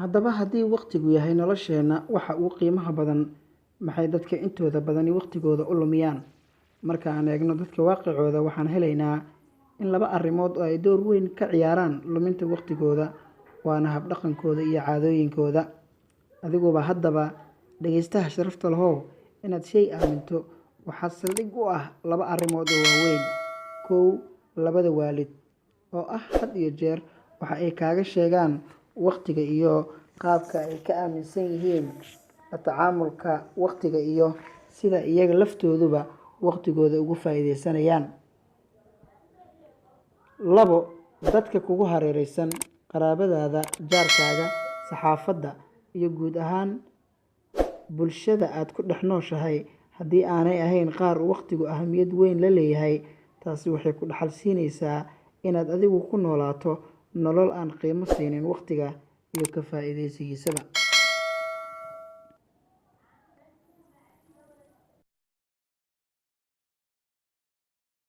Haddaba haddii waqtigu yahay nolosheenna waxa ugu qiimaha badan, maxay dadka intooda badani waqtigooda u lumiyaan? Marka aan eegno dadka waaqicooda, waxaan helaynaa in laba arrimood oo ay door weyn ka ciyaaraan luminta waqtigooda, waana habdhaqankooda iyo caadooyinkooda. Adiguba haddaba, dhegeystaha sharafta lahow, inaad shay aaminto waxaa saldhig u ah laba arrimood oo waaweyn. Kow, labada waalid oo ah had iyo jeer waxa ay kaaga sheegaan waqtiga iyo qaabka ay ka aaminsan yihiin la tacaamulka waqtiga iyo sida iyaga laftooduba waqtigooda ugu faa'iideysanayaan. Labo, dadka kugu hareereysan, qaraabadaada, jaarkaaga, saxaafadda iyo guud ahaan bulshada aad ku dhex nooshahay, haddii aanay ahayn qaar uu waqtigu ahamiyad weyn la leeyahay, taasi waxay ku dhaxal siinaysaa inaad adigu ku noolaato nolol aan qiimo siinin waqtiga iyo ka faa'iideysigiisaba.